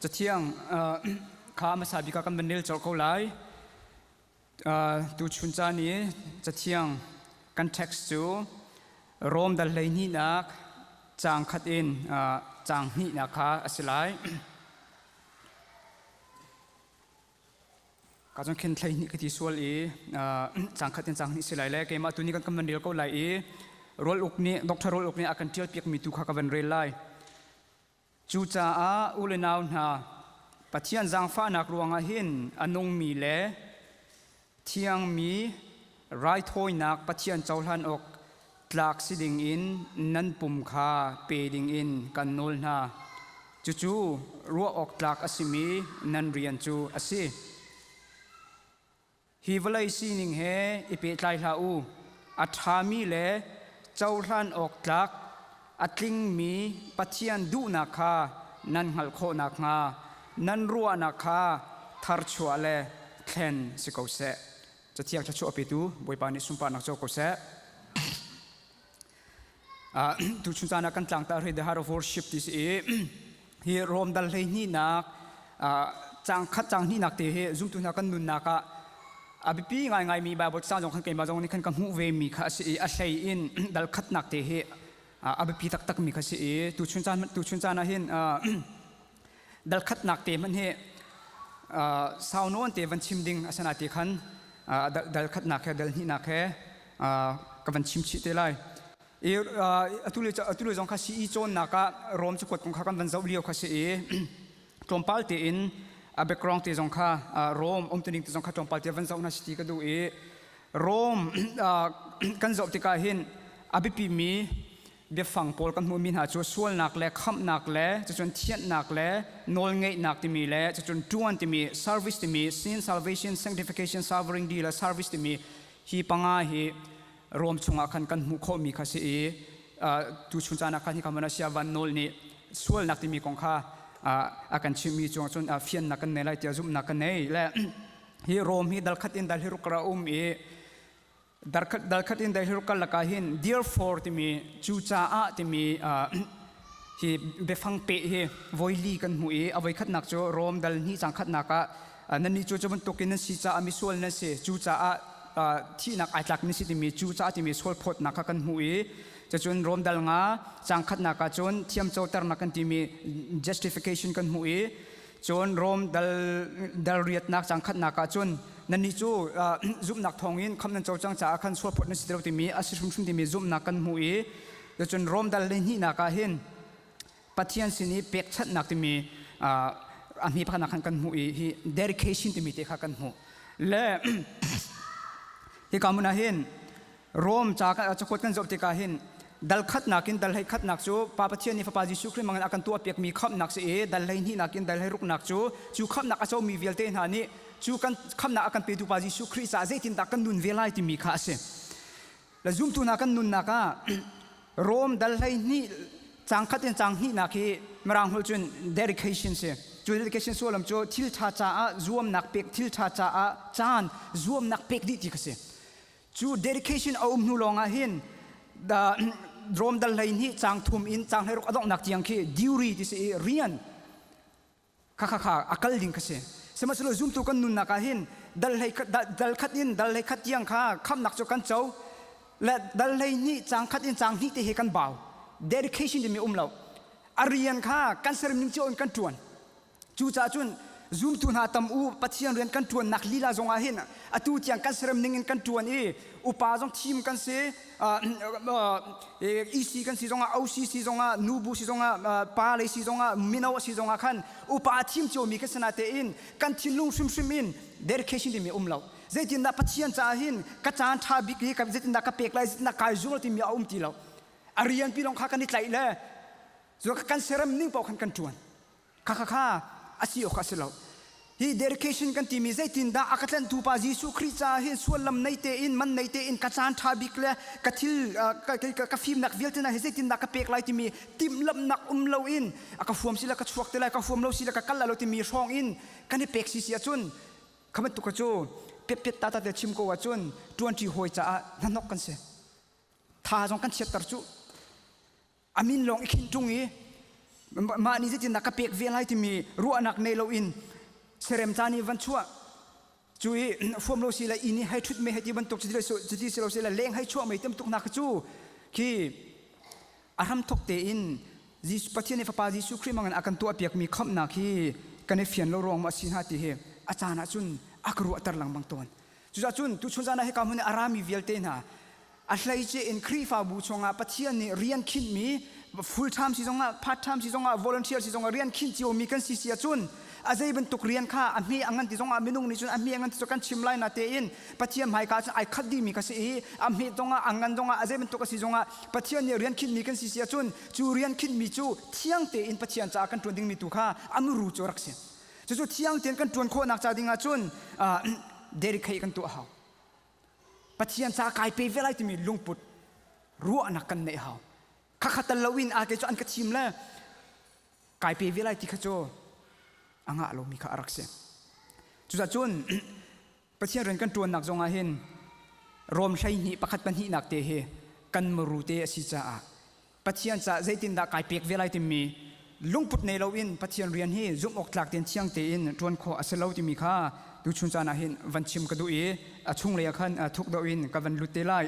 Cathiang kha hmasa bik ah kan van rel colh ko lai. Tuchun caan i cathiang kan text cu Rom dal hleihnihnak caang khat in caang hnihnak kha a si lai. Ka cun khin thlei hnih ka ti sual i caang khat in caang hnih si lai le keimah tu nih kan kan van rel ko lai i Rual Uk nih Dr. Rual Uk nih a kan ṭial piakmi tu kha ka van rel lai. Cucaah u le nau hna, Pathian zaangfahnak ruangah hin a nungmi le thiangmi raithawinak Pathian cohlan awk tlak si dingin nan pum kha pe dingin kan nawl hna. Cucu ruah awk tlak a simi nan rian cu a si. Hi vawlei sining he i pehtlai hlah u. A ṭhami le cohlan awk tlak a tlingmi Pathian duhnak kha nan hngalh khawh nakhnga nan ruahnak kha tharchuah le thlen si ko seh. Cathiang thluachuah petu Bawipa nih sunparnak co ko seh. Tuchun caan ah kan tlangtar hi The Heart of Worship ti si i hi Rom dal hleihnihnak caang khat caang hnihnak te hi zumtu hna kan nunnak ah a biapi ngaingaimi Bible caan zong khan keimah zong nih khan ka hmuh ve mi kha a si i a hlei in dal khatnak te hi a biapi taktak mi kha si i tuchun caan ah hin dal khatnak te hmanh hi sau nawn te van chim ding asana te khan dal khatnak he dal hnihnak he ka van chim chih te lai. I atu le zong kha CE cawnnak ah Rom cakuat kong kha kan van zoh lio kha si i tlawmpal tein a background te zong kha Rom umtuning te zong kha tlawmpal te van zoh hna si ti ka duh i Rom kan zoh tikah hin a biapi mi biafang pawl kan hmuhmi hna cu sualnak le khamhnak le cucun thianhnak le nawlngeihnak timi le cucun ṭuan timi service timi sin salvation sanctification sovereignty le service timi hi panga hi Rom chungah khan kan hmuh khawhmi kha si i tuchun caan ah khan hika hmun ah sia van nawl nih sualnak timi kong kha a kan chimmi cung cun fiannak kan nei lai tiah zumhnak kan nei le hi Rom hi dal khat in dal hi ruk ra um i dal khat in dal hi ruk lakah hin therefore timi cucaah timi hi biafang peh hi voili kan hmuh i a voikhatnak cu Rom dal hnih cang khatnak ah nannih cu cu bantukin nan si caah misual nan si cucaah thihnak ai tlak nan si timi cucaah timi sualphawtnak kha kan hmuh i cucun Rom dal nga cang khatnak ah cun thiamcoternak kan timi justification kan hmuh i cun Rom dal dal riatnak cang khatnak ah cun nannih cu zumhnak thawngin kham nan co cang caah khan sualphawt nan si ti lo timi a si hrimhrim timi zumhnak kan hmuh i Cucun Rom dal hnihnak ah hin Pathian sin i pekchanhnak timi a hme pakhatnak khan kan hmuh i hi dedication timi te kha kan hmuh. Le hika hmun ah hin Rom ca cakuat kan zoh tikah hin dal khatnak in dal hlei khatnak cu Pa Pathian nih Fapa Jesuh Khrih mangin a kan tuahpiakmi khamhnak si i dal hlei hnihnak in dal hlei ruknak cu cu khamhnak a comi vialte hna nih cu kan khamhnak a kan petu Pa Jesuh Khrih caah zeitindah kan nun ve lai timi kha a si. Le zumtu hna kan nunnak ah Rom dal 12 caang khat in caang hnihnak hi Mirang holh cun dedication si. Cu dedication sullam cu thil ṭha caah zuamnak pek, thil ṭha caah caan zuamnak pek dih ti kha si. Cu dedication a um hnu lawng ah hin Rom dal 12 caang thum in caang 16 a donghnak tiang khi duty ti si i rian kha kha kha a kal ding kha si sihmanhsehlaw zumtu kan nunnak ah hin dal hlei dal khat in dal hlei khat tiang kha khamnak cu kan co le dal hlei hnih cang khat in cang hnih te hi kan bau dedication timi um lo a rian kha kan serem ning cio in kan tuan cucaah cun zumtu hna tam u Pathian rian kan tuannak lila zong ah hin atu tiang kan serem ning in kan tuan i upa zong thim kan si EC kan si zongah OC si zongah nubu si zongah pa lei si zongah mino si zongah khan upa thim ciomi kan si tein kan thinlung hrimhrim in dedication timi um lo zeitindah Pathian caah hin ka caan ṭha bik hi zeitindah ka pek lai zeitindah kai zuam timi a um ti lo a rian pi lawng kha kan i tlaih le kan serem ning paoh khan kan ṭuan Kha kha kha a si awk a si lo. Hi dedication kan timi zeitindah a ka tlanhtu pa Jesuh Khrih caah hin suallam nei tein man nei tein ka caan ṭha bik le ka thil ka fimnak vialte hna hi zeitindah ka pek lai timi timhlamhnak um loin a ka fuam si le ka chuak te lai ka fuam lo si le ka kal lai lo timi hrawng in kan i pek si si ahcun kha bantuk kha cu piatpiat tata te chim ko ahcun ṭuanṭi hawi caah hnahnok kan si tha zong kan chiatter cu a min lawng i khinh ṭung i. Mah nih zeitindah ka pek ve lai timi ruahnak nei loin serem caan i van chuah cu i fuam lo si le inn i hei ṭhut me hei ti bantuk cuti si lo si le leng hei chuah mei tamtuk hna kha cu khi a hramthok tein Pathian nih Fapa Jesuh Khrih mangin a kan tuahpiakmi khamhnak hi kan i fian lo ruang maw a si hnga ti hi a caan ah cun a ka ruahter lengmang tawn. Cucaah cun tuchun zan ah hika hmun i a rami vialte hna a hleice in Khrihfabu chungah Pathian nih rian khinhmi full time si zongah part time si zongah volunteer si zongah rian khinh ciomi kan si si ahcun a zei bantuk rian kha a hme a ngan ti zongah minung nih cun a hme a ngan ti cu kan chim lai na tein Pathian hmaika cun ai khat dihmi ka si i a hme zongah a ngan zongah a zei bantuk a si zongah Pathian nih rian khinhmi kan si si ahcun cu rian khinhmi cu thiang tein Pathian caah kan ṭuan dingmi tu kha a muru cu rak si. Cucu thiang tein kan ṭuan khawhnak ca ding ahcun dedicate kan tuah hau. Pathian caah kai pe ve lai timi lungput ruahnak kan neih hau. Khakha tal loin a ke cu an ka thim le kai pe ve lai ti kha cu a ngah lomi kha a rak si. Cucaah cun Pathian rian kan ṭuannak zongah hin Rom 12 pakhat pahnihnak te hi kan muru te a si caah Pathian caah zeitindah kai pek ve lai timi lungput nei loin Pathian rian hi zumh awk tlak tein thiang tein ṭuan khawh a si lo timi kha tuchun caan ah hin van chim ka duh i a chunglei ah khan thuk deuh in ka van lut te lai.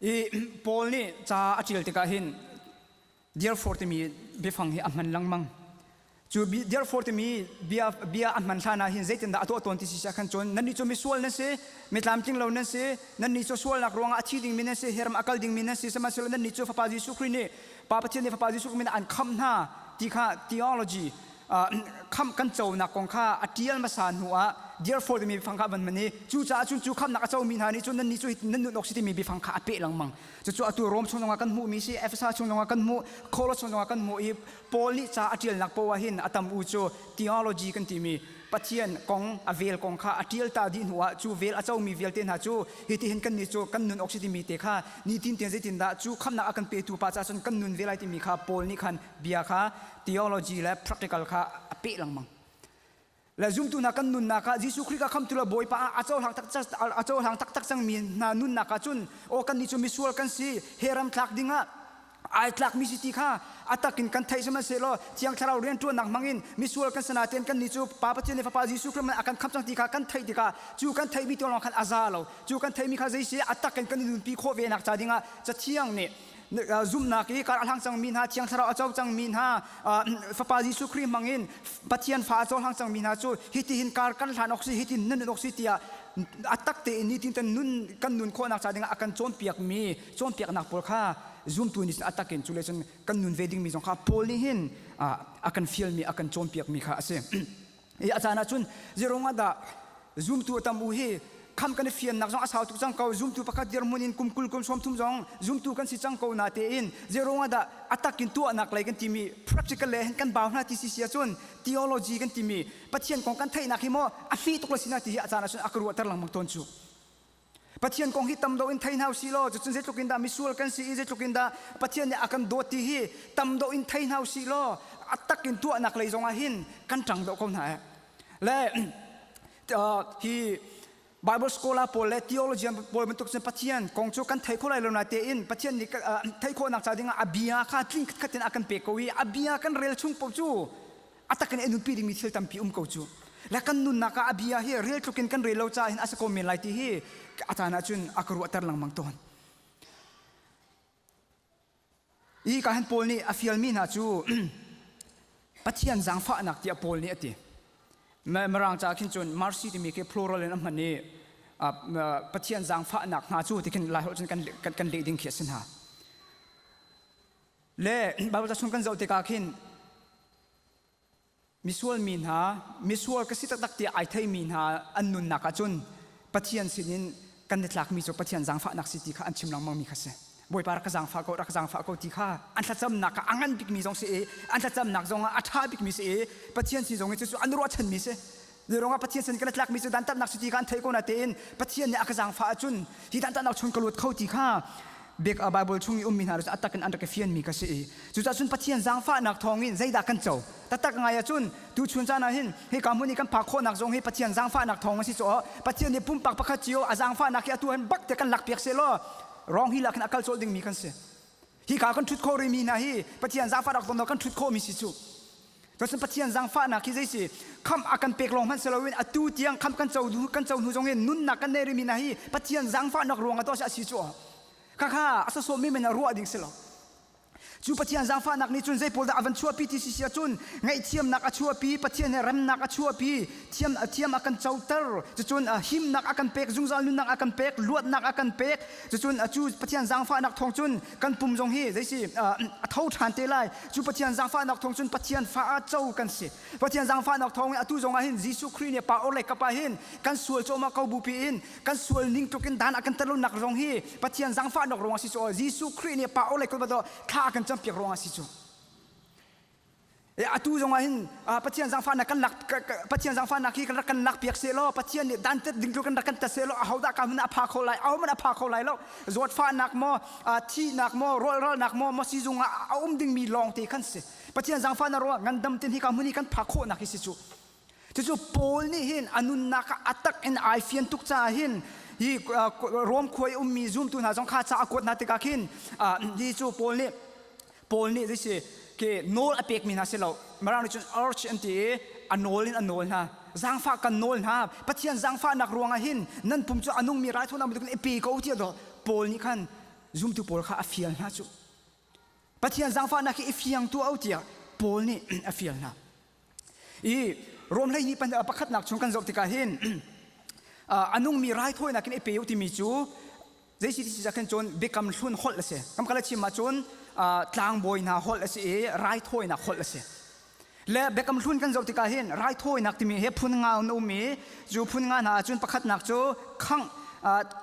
I Paul nih ca a ṭial tikah hin therefore timi biafang hi a hman lengmang. Cu therefore timi bia, bia a hman hlan ah hin zeitindah a tuah tawn ti si khan cun nannih cu misual nan si, mi tlamtling lo nan si, nannih cu sualnak ruangah a thi dingmi nan si, herm a kal dingmi nan si, sihmanhsehlaw nannih cu Fapa Jesuh Khrih nih Pa Pathian nih Fapa Jesuh Khrih min an khamh hna ti kha theology khamh kan conak kong kha a ṭial hmasa hnu ah therefore timi biafang kha a van hman i cucaah cun cu khamhnak a comi hna nih cun nannih cu nan nun awk si timi biafang kha a peh lengmang. Cucu atu Rom chung zongah kan hmuhmi si, Efesa chung zongah kan hmuh, Kolos chung zongah kan hmuh i Paul nih ca a ṭialnak poah hin a tam u cu theology kan timi Pathian kong a vel kong kha a ṭial ta dih hnuah cu vel a comi vialte hna cu hitihin kannih cu kan nun awk si timi te kha nitin tein zeitindah cu khamhnak a kan petu pa caah cun kan nun ve lai timi kha Paul nih khan bia kha theology le practical kha a peh lengmang. Le zumtu hna kan nunnak ah Jesuh Khrih ka khamtu le Bawipa ah a cohlang taktak a cohlang taktak cangmi hna nunnak ah cun aw kannih cu misual kan si he ram thlak dingah ai tlakmi si ti kha a takin kan theih sihmanhsehlaw Thiang Thlarau rianṭuannak hmangin misual kan si nain kannih cu Pa Pathian le Fapa Jesuh Khrih a kan khamh cang ti kha kan theih tikah cu kan theihmi ti lawng khan a za lo cu kan theihmi kha zei si a takin kan i nunpi khawh ve nak ca dingah Cathiang nih zumhnak i kar a hlang cangmi hna Thiang Thlarau a co cangmi hna Fapa Jesuh Khrih hmangin Pathian fa a cohlang cangmi hna cu hitihin kar kan hlan awk si hitin nan nun awk si tiah a tak tein nitin kan nun kan nun khawhnak ca dingah a kan cawnpiakmi cawnpiaknak pawl kha zumtu nih a takin cu le cun kan nun ve dingmi zong kha Paul nih hin a kan fialmi a kan cawnpiakmi kha a si. I a caan ah cun zeirung ah dah zumtu a tam u hi kham kan i fiannak zong a sau tuk cang ko zumtu pakhat dirhmun in kum 20 kum 30 zong zumtu kan si cang ko na tein zeirung ah dah a takin tuahnak lei kan timi practical le hin kan bau hna ti si si ahcun theology kan timi Pathian kong kan theihnak hi maw a fi tuk lo sina ti hi a caan ahcun a ka ruahter lengmang tawn cu. Pathian kong hi tam deuh in thei hna usih law cucun zeitluk in dah misual kan si i zeitluk in dah Pathian nih a kan dawt ti hi tam deuh in thei hna usih law a tak in tuahnak lei zongah hin kan ṭang deuh ko hna eh. Le hi Bible scholar pawl le theologian pawl bantuk cun Pathian kong cu kan thei kho lai lo na tein Pathian nih theih khawhnak ca dingah a bia kha tling khatkhat in a kan pek ko i a bia kan rel chung paoh cu a tak in a nunpi dingmi thil tampi um ko cu le kan nunnak ah a bia hi rel tluk in kan rel lo caah hin a si ko men lai ti hi a caan ah cun a ka ruahter lengmang tawn i ka han Paul nih a fialmi hna cu Pathian zaangfahnak tiah Paul nih a ti Mirang ca khin cun mercy timi khi plural in a hman i Pathian zaangfahnak hna cu ti khin Laiholh cun kan kan leh ding khi a si hna Le Baibal ca chung kan zoh tikah khin misual mi hna, misual ka si taktak tiah ai theimi hna an nunnak ah cun Pathian sinin kan i tlakmi cu Pathian zaangfahnak si ti kha an chim lengmangmi kha si. Bawipa rak ka zaangfah ko, rak ka zaangfah ko ti kha an thlacamnak ah a ngan bikmi zong si i an thlacamnak zong ah a ṭha bikmi si i Pathian sin zong i cucu an ruahchanmi si. Zeiruangah Pathian sin kan i tlakmi cu dantatnak si ti kha an theih ko na tein Pathian nih a ka zaangfah ahcun hi dantatnak chung ka luat kho ti kha bik Bible chung i ummi hna cu a tak in an rak i fianmi ka si i cucaah cun Pathian zaangfahnak thawngin zeidah kan co taktak ngai ahcun tuchun caan ah hin hika hmun i kan phak khawhnak zong hi Pathian zaangfahnak thawng a si caw Pathian nih pumpak pakhat cio a zaangfahnak hi atu hin bak te kan lakpiak seh law rong hi lak hin a kal colh dingmi kan si. Hi ka kan ṭhut khawh rihmi hna hi Pathian zaangfahnak ton kan ṭhut khawhmi si cu. Cun Pathian zaangfahnak hi zei si khamh a kan pek lawng hmanh si loin atu tiang khamh kan co kan co hnu zong in nunnak kan nei rihmi hna hi Pathian zaangfahnak ruangah tuah a si cu. Khakha a sawsawhmi men ah ruah ding si lo. Cu Pathian zaangfahnak nih cun zei pawl dah a van chuahpi ti si ahcun ngaihthiamnak a chuahpi, Pathian he remnak a chuahpi, thiam thiam a kan coter, cucun himnak a kan pek, zungzal nunnak a kan pek, luatnak a kan pek, cucun cu Pathian zaangfahnak thawng cun kan pum zong hi zeisi a tho ṭhan te lai. Cu Pathian zaangfahnak thawng cun Pathian fa ah co kan si. Pathian zaangfahnak thawng in atu zong ah hin Jesuh Khrih nih pa orhlei kap ah hin kan sual cawhmah ko bupi in kan sual ning tluk in dan a kan tar lonak zong hi Pathian zaangfahnak ruangah si cu Jesuh Khrih nih pa orhlei kut thla a kan campiak ruangah si cu. Atu zong ah hin Pathian zaangfahnak kan lak Pathian zaangfahnak hi kan rak kan lak piak seh law Pathian nih dantat ding tluk kan rak kan tat seh law ahodah ka hmun a pha kho lai ahohmanh a pha kho lai lo zawtfahnak maw thihnak maw rawlralnak maw maw sizung ah a um dingmi lawng te khan si Pathian zaangfahnak ruangah ngandam tin hi ka hmun hi kan phak khawhnak hi si cu. Cucu Paul nih hin a nunnak ah a tak in ai fian tuk caah hin hi Rom khua i ummi zumtu hna zong kha ca a kuat hna tikah khin hi cu Paul nih Paul nih zeisi ke nawl a pekmi hna si lo Mirang nih cun urge an ti i a nawl in a nawl hna zaangfah kan nawl hna Pathian zaangfahnak ruangah hin nan pum cu a nungmi raithawinak bantukin i pe ko tiah Paul nih khan zumtu pawl kha a fial hna cu Pathian zaangfahnak hi i fiang tuah u tiah Paul nih a fial hna. I Rom 12 pakhatnak chung kan zoh tikah hin a nungmi raithawinak in i pe u timi cu zei si ti khan cun biakam hlun holh a si. Kam kala chim ahcun tlangbawi hna holh a si i raithawinak holh a si. Le biakam hlun kan zoh tikah hin raithawinak timi he phun nga an um i cu phun nga hna ahcun pakhatnak cu khangh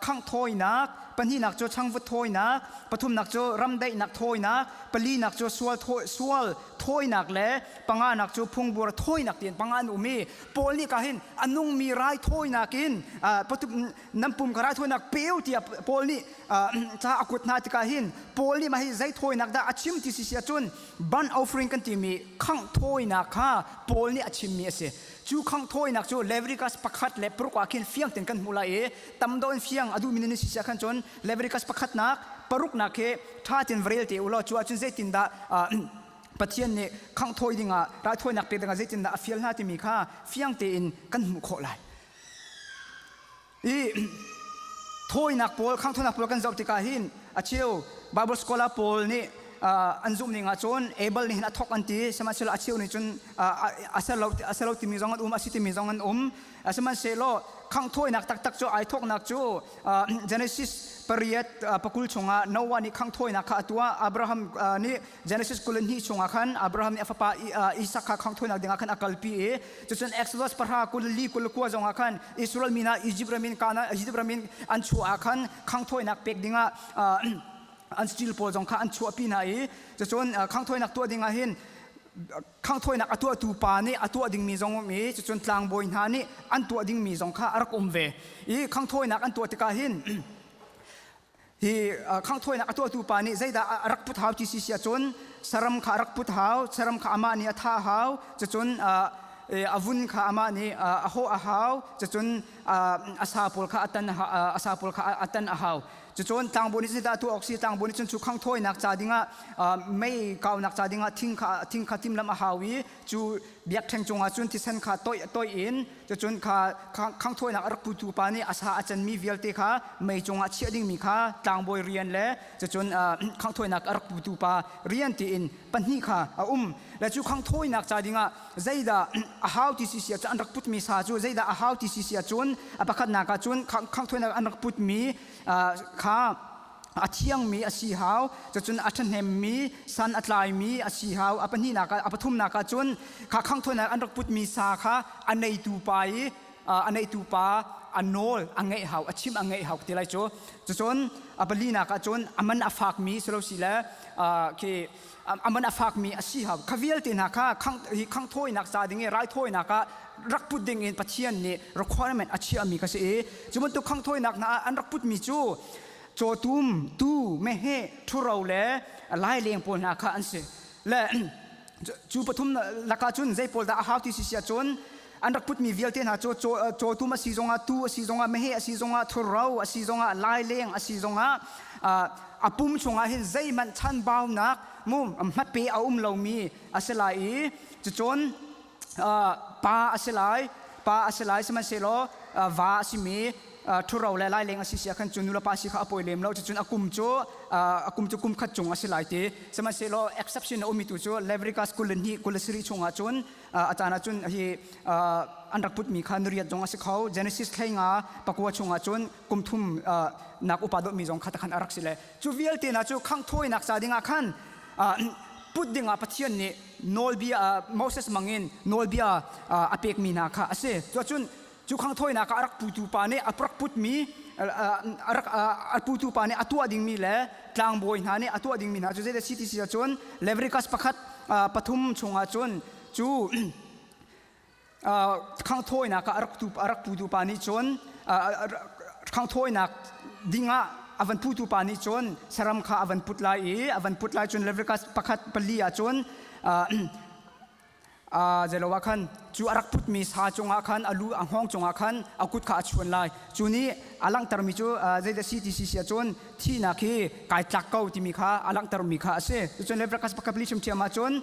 khangh thawinak, pahnihnak cu changvut thawinak, pathumnak cu ramdaihnak thawinak, palinak cu sual sual thawinak le panganak cu phungbur thawinak tiin panga an um i Paul nih ka hin a nungmi raithawinak in nan pum kha raithawinak peu tiah Paul nih ca a kut hna tikah hin Paul nih mah hi zei thawinak dah a chim ti si si ahcun burnt offering kan timi khangh thawinak kha Paul nih a chimmi a si. Cu khangh thawinak cu Leviticus pakhat le paruk ah khin fiang tein kan hmuh lai i tam deuh in fiang a duhmi nan si si ahkhan cun Leviticus pakhatnak paruknak hi ṭha tein va rel te u law cu ahcun zeitindah Pathian nih khangh thawi dingah raithawinak pek dingah zeitindah a fial hna timi kha fiang tein kan hmuh khawh lai. I thawinak pawl khangthawinak pawl kan zoh tikah hin a cheu Bible scholar pawl nih an zumh ning ahcun Abel nih hin a thawk an ti sihmanhsehlaw a cheu nih cun a ser lo a ser lo timi zong an um a si timi zong an um sihmanhsehlaw khanghthawinak taktak cu ai thawknak cu Genesis pariat pakul chungah Noah nih khanghthawinak kha a tuah Abraham nih Genesis 22 chungah khan Abraham nih a fapa Isak kha khanghthawinak dingah khan a kalpi i cucun Exodus pahra 24 29 zongah khan Israel mi hna Egypt ram in Kana Egypt ram in an chuah ah khan khanghthawinak pek dingah an steel pawl zong kha an chuahpi hna i cucun khanghthawinak tuah dingah hin khanghthawinak a tuahtu pa nih a tuah dingmi zong um i cucun tlangbawi hna nih an tuah dingmi zong kha a rak um ve i khanghthawinak an tuah tikah hin Hi khanghthawinak a tuahtu pa nih zeidah a rak put hau ti si ahcun saram kha a rak put hau, saram kha amah nih a thah hau, cucun a vun kha amah nih a hawh a hau, cucun a sa pawl kha a tan a sa pawl kha a tan a hau. Cucun tlangbawi nih zeidah tuah awk si? Tlangbawi nih cun cu khanghthawinak ca dingah mei kaunak ca dingah thing kha thing kha timhlamh a hau i cu biakṭheng cungah cun thisen kha toih toih in Cucun kha khanghthawinak a rak putu pa nih a sa a canmi vialte kha mei cungah chiah dingmi kha tlangbawi rian le cucun khanghthawinak a rak putu pa rian tiin pahnih kha a um. Le cu khanghthawinak ca dingah zeidah a hau ti si si ahcun an rak putmi sa cu zeidah a hau ti si si ahcun a pakhatnak ah cun khanghthawinak an rak putmi kha a thiangmi a si hau cucun a ṭhahnemmi san a tlaimi a si hau a pahnihnak ah a pathumnak ah cun kha khanghthawinak an rak putmi sa kha a neitu pa i a neitu pa a nawl a ngeih hau a chim a ngeih hau ti lai cu cucun a palinak ah cun a man a fakmi silosile khi a man a fakmi a si hau kha vialte hna kha hi khanghthawinak ca ding i raithawinak ah rak put ding in Pathian nih requirement a chiahmi kha si i cu bantuk khanghthawinak hna ah an rak putmi cu cawtum tuu meheh ṭhuro le laileng pawl hna kha an si le cu pathum lakah cun zei pawl dah a hau ti si si ahcun an rak putmi vialte hna cu cawtum a si zongah tuu a si zongah meheh a si zongah thurro a si zongah laileng a si zongah A pum chungah hin zeihmanh chanbaunak mu hmape a um lomi a si lai i cucun pa a si lai, pa a si lai, sihmanhsehlaw va a simi ṭhuro le laileng a si si ah khan cu nulepa si kha a pawi lem lo. Cucun a kum cu kum khat cung a si lai ti. Sihmanhsehlaw exception a ummi tu cu Leviticus 22 27 chungah cun a caan ah cun hi an rak putmi kha nuriat zong a si kho. Genesis 35 chungah cun kum thum nak upa dawtmi zong kha khan a rak si le cu vialte hna cu khangh thawinak ca dingah khan put dingah Pathian nih nawlbia, Moses mangin nawlbia a pekmi hna kha a si. Cuacun cu khangh thawinak ah a rak putu pa nih a rak putmi, a rak a putu pa nih a tuah dingmi le tlangbawi hna nih a tuah dingmi hna cu zeidah si ti si ahcun Leviticus 1:3 chungah cun cu khangh thawinak ah a rak putu pa nih cun, khangh thawinak dingah a van putu pa nih cun saram kha a van put lai i a van put lai. Cun Leviticus 1:4 ah cun zeilo ah khan cu a rak putmi sa cungah khan a lu, a hngawng cungah khan a kut kha a chuan lai. Cu nih a langhtermi cu zeidah si ti si si ahcun thihnak hi kai tlak ko timi kha a langhtermi kha a si. Cun Leviticus 1:4 ṭhiamṭhiam ah cun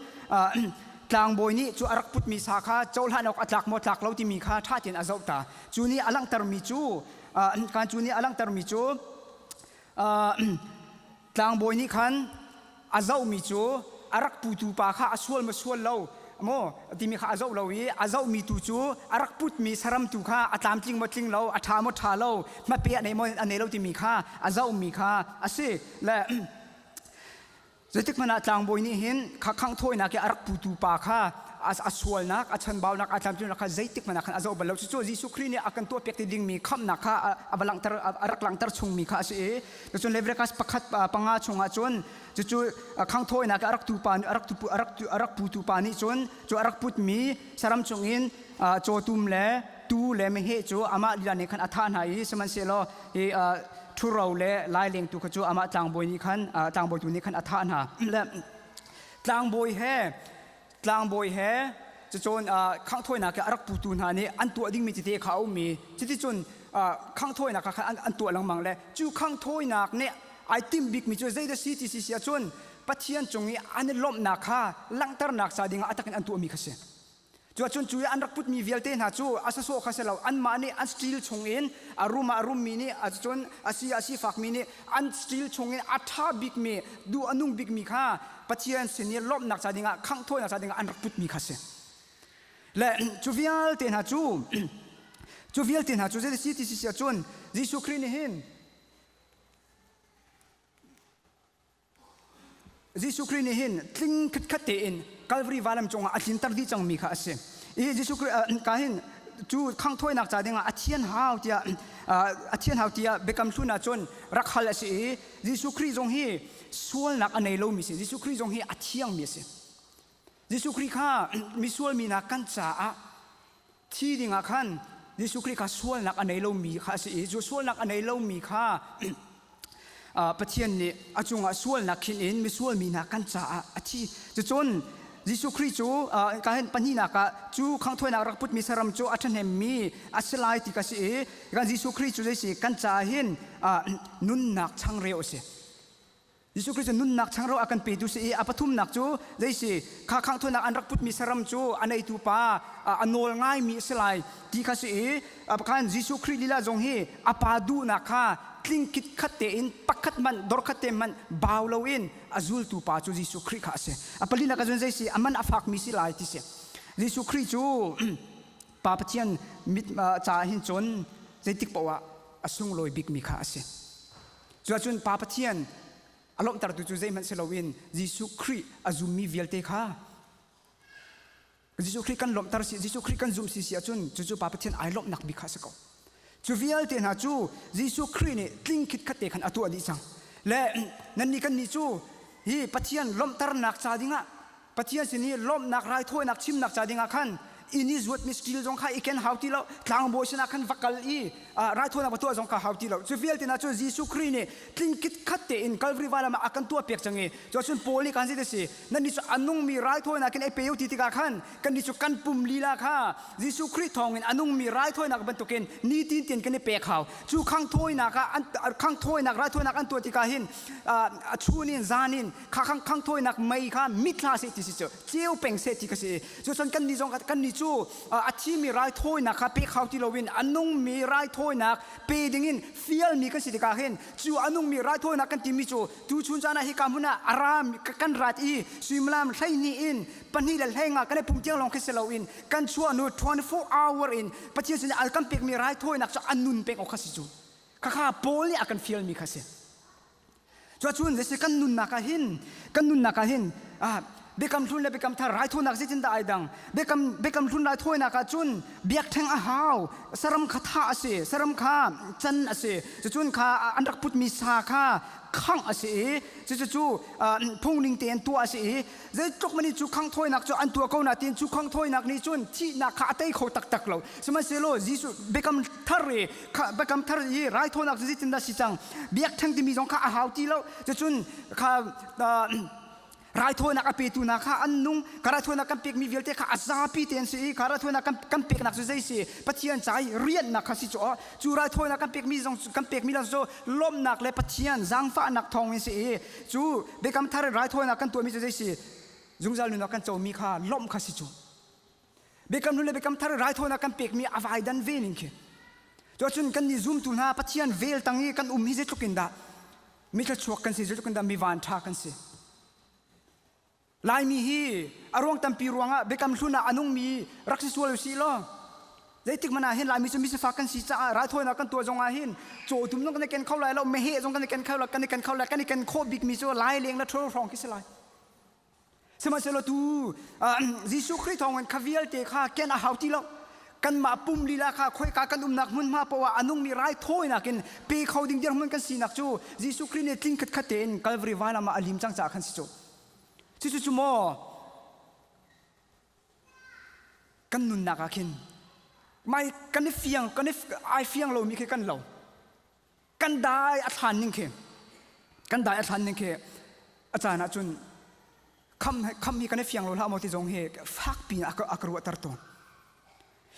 tlangbawi nih cu a rak putmi sa kha cohlan awk a tlak maw tlak lo timi kha ṭha tein a zoh ta. Cu nih a langhtermi cu kan cu nih a langhtermi cu tlangbawi nih khan a zohmi cu a rak putu pa kha a sual maw sual lo maw timi kha a zoh lo i a zohmi tu cu a rak putmi saram tu kha a tlamtling maw tling lo, a ṭha maw ṭha lo, hmape a nei maw a nei lo timi kha a zohmi kha a si le zeitik hmanh ah tlangbawi nih hin kha khangh thawinak i a rak putu pa kha a sualnak, a chanbaunak, a tlamtlinnak kha zeitik hmanh ah khan a zoh bal lo. Cucu Jesuh Khrih nih a kan tuahpiak ti dingmi khamhnak kha a va langhter, a rak langhter chungmi kha a si i cucun Leviticus 1:5 chungah cun cucu khangh thawinak a rak tu pa a rak tu a rak a rak putu pa nih cun cu a rak putmi saram chungin cawtum le tuu le meheh cu amah lila nih khan a thah hna i sihmanhsehlaw hi ṭhuro le laileng tu kha cu amah tlangbawi nih khan, tlangbawi tu nih khan a thah hna. Le tlangbawi he cucun khangh thawinak a rak putu hna nih an tuah dingmi tete kha a um i cuticun khangh thawinak kha an tuah lengmang le cu khangh thawinak nih ai timh bikmi cu zeidah si ti si si ahcun Pathian cung i an i lawmhnak kha langhternak ca dingah a takin an tuahmi kha si. Cuacun cu i an rak putmi vialte hna cu a sasawh kha si lo, anmah nih an steel chungin, a rum ah a rummi nih, cun a si a sifakmi nih an steel chungin a ṭha bikmi, duh a nung bikmi kha Pathian sin i lawmhnak ca dingah, khangh thawinak ca dingah an rak putmi kha si. Le cu vialte hna cu zei si ti si ahcun Jesuh Khrih nih hin Jesuh Khrih nih hin tling khitkhat tein Calvary vailam cungah a tlinter dih cangmi kha a si. I Jesuh Khrih ka hin cu khanghthawinak ca dingah a thian hau tiah Biakam Hlun ah cun rak hal a si i Jesuh Khrih zong hi sualnak a nei lomi si. Jesuh Khrih zong hi a thiangmi a si. Jesuh Khrih kha misual mi hna kan caah thi dingah khan Jesuh Khrih kha sualnak a nei lomi kha a si i cu sualnak a nei lomi kha Pathian nih a cungah sualnak khin in misual mi hna kan caah a thi. Cucun Jesuh Khrih cu ka hin pahnihnak ah cu khanghthawinak rak putmi saram cu a ṭhahnemmi a si lai ti ka si i kan Jesuh Khrih cu zei si kan caah hin nunnak changreu a si. Jesuh Khrist cu nunnak changreu a kan petu si i a pathumnak cu zei si kha khanghthawinak an rak putmi saram cu a neitu pa a nawl ngaimi a si lai ti kha si i khan Jesuh Khrih lila zong hi a pa duhnak kha tling khat tein pakhat hmanh dorkhat te hmanh bau loin a zultu pa cu Jesuh Khrih kha a si. A palinak ah cun zei si a man a fakmi si lai ti si. Jesuh Khrih cu Pa Pathian mit caah hin cun zeitik paoh ah a sunglawi bikmi kha a si. Cuahcun Pa Pathian a lawmhtertu cu zeihmanh si loin Jesuh Khrih a zummi vialte kha Jesuh Khrih kan lawmhter si, Jesuh Khrih kan zumh si si ahcun cucu Pa Pathian ai lawmhnak bik kha a si ko. Cu vialte hna cu Jesuh Khrih nih tling khitkhat te khan a tuah dih cang. Le nannih kannih cu hi Pathian lawmhternak ca dingah, Pathian sin i lawmhnak raithawinak chimnak ca dingah khan Inn i zuatmi saṭil zong kha i ken hau ti lo. Tlangbawi sinah khan va kal i raithawinak va tuah zong kha hau ti lo. Cu vialte hna cu Jesuh Khrih nih tling khitkhat tein Calvary vailam ah a kan tuahpiak cang i cuahcun Paul nih khan zeitin a si? Nannih cu a nungmi raithawinak in ei pe u ti tikah khan kannih cu kan pum lila kha Jesuh Khrih thawngin a nungmi raithawinak bantukin nitin tein kan i pek hau. Cu khangthawinak ah khangthawinak raithawinak an tuah tikah hin a chun in zan in kha khangthawinak mei kha mit hlah seh ti si cu ceu peng seh ti ka si. Cucun kannih zong kannih cu a thimi raithawinak kha pek hau ti loin a nungmi raithawinak pe dingin fialmi kan si tikah hin cu a nungmi raithawinak kan timi cu tuchun caan ah hika hmun ah a ra kan rat i suimilam 12 in 2 le 15 kan i pum tiang lawng khi si loin kan chuah hnu 24 hour in Pathian sin ah kan pekmi raithawinak cu a nun peng awk kha si cu. Khakha Paul nih a kan fialmi kha si. Cuacun zeisi kan nunnak ah hin kan nunnak ah hin biakam hlun le biakam thar raithawinak zeitindah ai dang? Biakam biakam hlun raithawinak ah cun biakṭheng a hau, saram kha thah a si, saram kha can a si, cucun kha an rak putmi sa kha khangh a si i cucu phungning tein tuah a si i zeitluk mani cu khanghthawinak cu an tuah ko na tiin cu khanghthawinak nih cun thihnak kha a tei kho taktak lo. Sihmanhsehlaw Jesuh biakam thar i biakam thar i raithawinak cu zeitindah si cang? Biakṭheng timi zong kha a hau ti lo. Cucun kha raithawinak a petu hna kha an nung. Ka raithawinak kan pekmi vialte kha a zapi te an si i kha raithawinak kan peknak cu zei si? Pathian ca i rianhnak kha si cu cu raithawinak kan pekmi zong kan pekmi zong cu lawmhnak le Pathian zaangfahnak thawng in si i cu biakam thar raithawinak kan tuahmi cu zei si? Zungzal nunnak kan comi kha lawmh kha si cu. Biakam hlun le biakam thar raithawinak kan pekmi a vai dan ve ning khi. Cuahcun kan nih zumtu hna Pathian vel tang i kan um hi zeitluk in dah mi thluachuak kan si, zeitluk in dah mi van ṭha kan si. Laimi hi a ruang tampi ruangah biakam hlun ah a nungmi rak si sual usih law zeitik hmanh ah hin Laimi cu misifak kan si caah raithawinak kan tuah zong ah hin cawtum zong kan i ken kho lai lo, meheh zong kan i ken kho lai, kan i ken kho lai, kan i ken khawh bikmi cu lai leng le ṭhuro hrawng khi si lai. Sihmanhsehlaw tu Jesuh Khrih thawngin kha vialte kha ken a hau ti lo. Kanmah pum lila kha khoika kan umnak hmunhma poah ah a nungmi raithawinak in pe kho ding dirhmun kan sinak cu Jesuh Khrih nih tling khatkhat tein Calvary vailam ah a lim cang caah khan si cu. Cucu cu maw kan nunnak ah khin mai kan i fiang kan i ai fiang lomi khi kan lo. Kan dai a thlan ning khi kan dai a thlan ning khi a caan ah cun kham kham hi kan i fiang lo hlah maw ti zong hi fakpi in a ka ruahter tawn.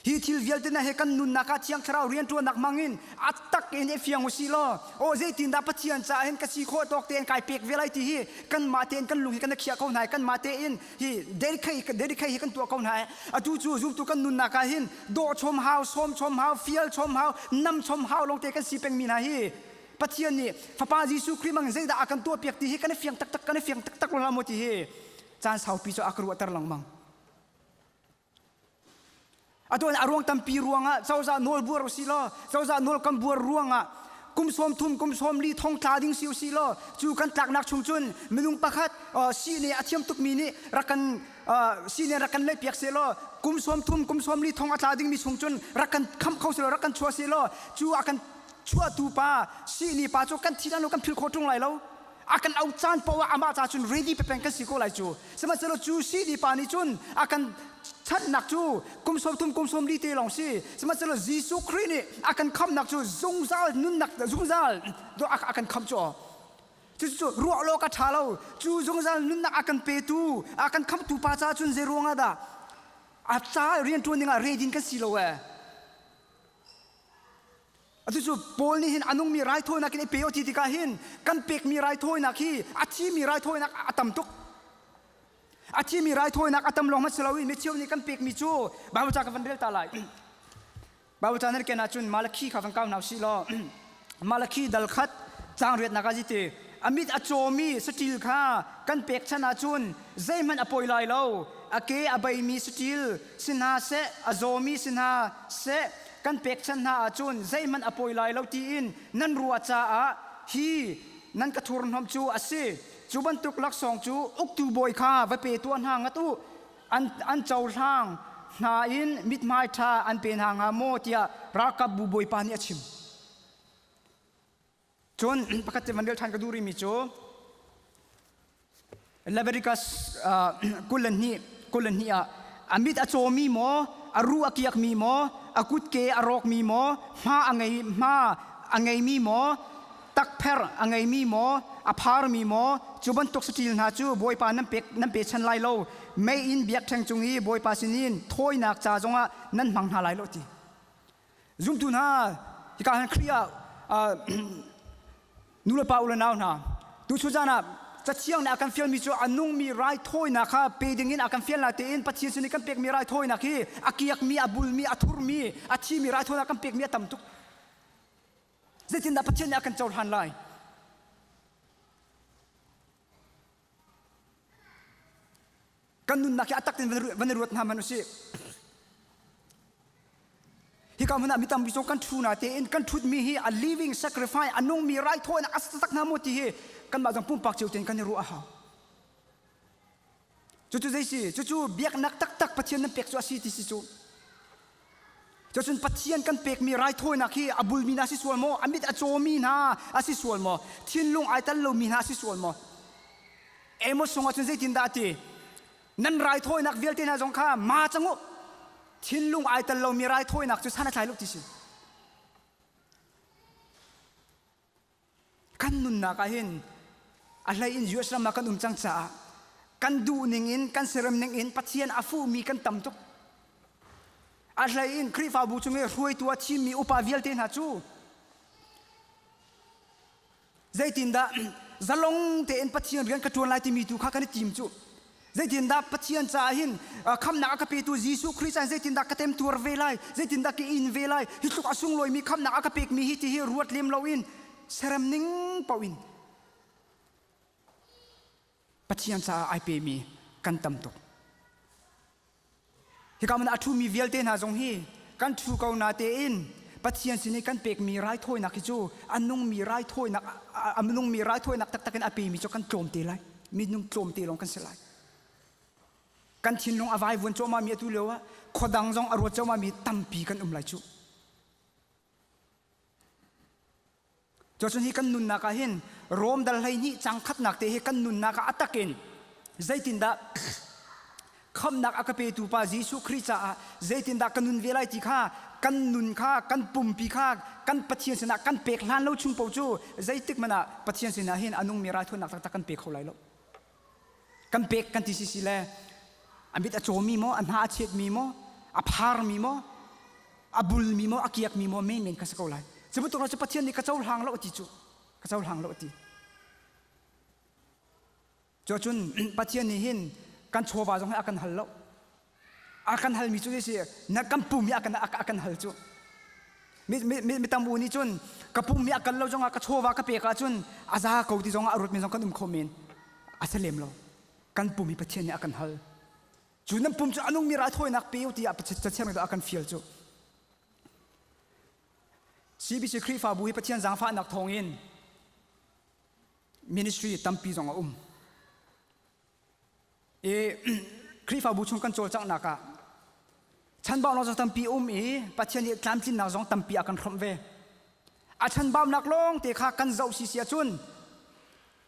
Hi thil vialte na he kan nunnak ah Thiang Thlarau rianṭuannak hmangin a tak in i fiang usih law aw zeitindah Pathian caah hin ka si khawh tawk tein kai pek ve lai ti hi kanmah tein kan lung hi kan i khiah ko hna i kanmah tein hi dedicate dedicate hi kan tuah ko hna i atu cu zumtu kan nunnak ah hin dawh chom hau, sawm chom hau, fial chom hau, nam chom hau lawngte kan si pengmi hna hi Pathian nih Fapa Jesuh Khrih mang zeidah a kan tuahpiak ti hi kan i fiang taktak kan i fiang taktak lo hlah maw ti hi caan saupi cu a ka ruahter lengmang. Atu a ruang tampi ruangah cozah nawl buar usih law cozah nawl kan buar ruangah kum 30 kum 40 thong tla ding si usih law cu kan tlaknak chung cun minung pakhat sii nih a thiam tukmi nih rak kan sii nih rak kan leihpiak seh law kum 30 kum 40 thong a tla dingmi chung cun rak kan khamh kho seh law rak kan chuah seh law cu a kan chuahtu pa sii ni pa cu kan thi lo kan philh khawh ṭung lai lo. A kan auh caan paoh ah amah ca cun ready pepeng kan si ko lai cu. Sihmanhsehlaw cu sii pa nih cun a kan chanhnak cu kum 30 kum 40 te lawng si. Sihmanhsehlaw Jesuh Khrih nih a kan khamhnak cu zungzal nunnak zungzal a kan khamh cu. Cucu ruah lo ka ṭha lo. Cu zungzal nunnak a kan petu, a kan khamhtu pa caah cun zei ruangah dah a ca rianṭuan dingah ready kan si lo ee. Atu cu Paul nih hin a nungmi raithawinak in i pe u ti tikah hin kan pekmi raithawinak hi a thimi raithawinak a tam tuk. A thimi raithawinak a tam lawng hmanh si loin mi cheu nih kan pekmi cu Bible ca ka van rel ta lai. Bible ca nan ken ahcun Malakhi kha van kau hna usih law Malakhi dal khat caang riatnak ah ziti a mit a cawmi saṭil kha kan pekchanh ahcun zeihmanh a poi lai lo. A ke a beimi saṭil si hna seh, a zawmi si hna seh, kan pekchanh hna ahcun zeihmanh a poi lai lo tiin nan ruah caah hi nan ka thurhnawmh cu a si. Cu bantuk laksawng cu uktu bawi kha va pe tuah hna ngat u. An, an cohlang hna in mithmai ṭha an pe hna hnga maw tiah ralkapbu bawipa nih a chim. Cun pakhat te van rel ṭhan ka duh rihmi cu Leviticus 22 22 ah a mit a cawmi maw? a ruh a kiakmi maw, a kutke a rawkmi maw, hma a ngei hma a ngeimi maw, takpher a ngeimi maw, a pharmi maw, cu bantuk saṭil hna cu Bawipa nan pek nan pechan lai lo. Mei in biakṭheng cung i Bawipa sinin thawinak ca zongah nan hmang hna lai lo ti. Zumtu hna, hika han Khrih ah nu le pa u le nau hna, tuchun zan ah Cathiang nih a kan fialmi cu a nungmi raithawinak kha pe dingin a kan fial na tein Pathian sin i kan pekmi raithawinak hi a kiakmi, a bulmi, a thurmi, a thimi raithawinak kan pekmi a tam tuk. Zeitindah Pathian nih a kan cohlan lai? Kan nunnak hi a tak tein van i ruat hna hmanh usih. Hika hmun ah mi tampi zong kan ṭhu na tein kan ṭhutmi hi a living sacrifice a nungmi raithawinak a tak hna maw ti hi kanmah zong pumpak cio tein kan i ruah a hau. Cucu zei si? Cucu biaknak taktak Pathian nan pek cu a si ti si cu. Cucun Pathian kan pekmi raithawinak hi a bulmi hna si sual maw? A mit a cawmi hna a si sual maw? Thinlung ai tel lomi hna a si sual maw? Amos chungah cun zeitindah a ti? Nan raithawinak vialte hna zong kha ma cang u. Thinlung ai tel lomi raithawinak cu san a tlai lo ti si. Kan nunnak ah hin a hlei in US ram ah kan um cang caah kan duh ning in kan serem ning in Pathian a fuhmi kan tam tuk. A hlei in Khrihfabu chung i hruaitu a thimmi upa vialte hna cu zeitindah zalong tein Pathian rian ka ṭuan lai timi tu kha kan i tim cu. Zeitindah Pathian caah hin khamnak a ka petu Jesuh Khrist ah zeitindah ka temtuar ve lai, zeitindah ka in ve lai, hi tluk a sunglawimi khamnak a ka pekmi hi ti hi ruat lem loin serem ning paoh in Pathian caah ai pemi kan tam tuk. Hika hmun ah a ṭhumi vialte hna zong hi kan ṭhu ko na tein Pathian sin i kan pekmi raithawinak hi cu a nungmi raithawinak a nungmi raithawinak taktak in a pemi cu kan tlawm te lai. Minung tlawm te lawng kan si lai. Kan thinlung a vaivuan cuahmahmi atu lio ah khuadang zong a ruat cuahmahmi tampi kan um lai cu. Cuacun hi kan nunnak ah hin Rom dal 12 cang khatnak te hi kan nunnak ah a takin zeitindah khamnak a ka petu pa Jesuh Khrih caah zeitindah ka nun ve lai ti kha kan nun kha kan pumpi kha kan Pathian sinah kan pek hlan lo chung paoh cu zeitik hmanh ah Pathian sinah hin a nungmi raithawinak taktak kan pe kho lai lo. Kan pek kan ti si si le a mit a cawmi maw a hna a chetmi maw a pharmi maw a bulmi maw a kiakmi maw menmen ka si ko lai cu bantuk cu Pathian nih ka cohlang lo ti cu ka cohlang lo ti cuacun Pathian nih hin kan chawva zong hi a kan hal lo a kan halmi cu si na kan pum hi a kan a kan hal cu mi mi mi tam u nih cun ka pum hi a kal lo zongah ka chawva ka pek ahcun a za ko ti zongah a ruat mi zong kan um kho men a si lem lo kan pum hi Pathian nih a kan hal Cu nan pum cu a nungmi raithawinak pe u tiah Cathiang nih a kan fial cu. CBC Khrihfabu hi Pathian zaangfahnak thawngin ministry tampi zong a um. I Khrihfabu chung kan cawlcanghnak ah chanbaunak zong tampi um i Pathian nih tlamtlinnak zong tampi a kan hrawmh ve. A chanbaunak lawng te kha kan zoh si si ahcun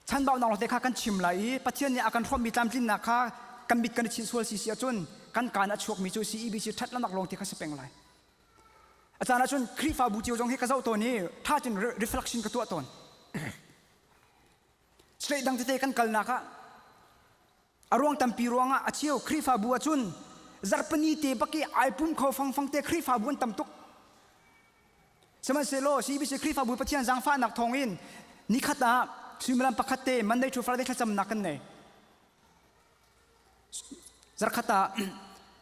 chanbaunak lawngte kha kan chim lai i Pathian nih a kan hrawmhmi tlamtlinnak kha kan mit kan i chinh sual si si ahcun kan kaan a chuakmi cu CEBC ṭhatlonak lawngte kha si peng lai. A caan ahcun Khrihfabu cio zong hi ka zoh tawn i ṭha cun reflection ka tuah tawn. State dang tete kan kalnak ah a ruang tampi ruangah a cheu Khrihfabu ahcun zarhpini te bak i ai pum kho fangfang te Khrihfabu an tam tuk. Sihmanhsehlaw CBC Khrihfabu Pathian zaangfahnak thawngin nikhat ah suimilam pakhat te Monday to Friday thlacamnak kan nei. Zarkhat ah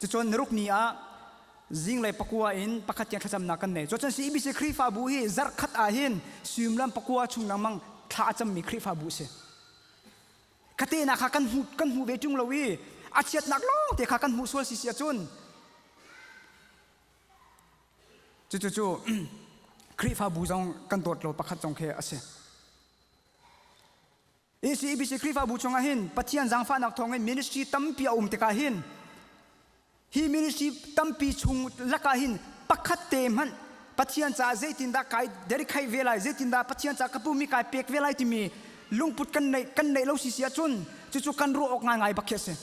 cucun niruk ni ah zinglei pakua in pakhat tiang thlacamnak kan nei. Cucun CBC Khrihfabu hi zarkhat ah hin suimilam pakua chung lengmang thla a cammi Khrihfabu a si. Ka tehna kha kan hmu kan hmu ve ṭung lo i a chiatnak lawng te kha kan hmuh sual si si ahcun Cucu Khrihfabu zong kan dawt lo pakhat zong khi a si. ECBC Khrihfabu chungah hin Pathian zaangfahnak thawngin ministry tampi a um tikah hin hi ministry tampi chung lakah hin pakhat te hmanh Pathian caah zeitindah kai dedicate ve lai zeitindah Pathian caah ka pumi kai pek ve lai timi lungput kan neih kan neih lo si si ahcun cucu kan ruah awk ngaingai bak khi a si.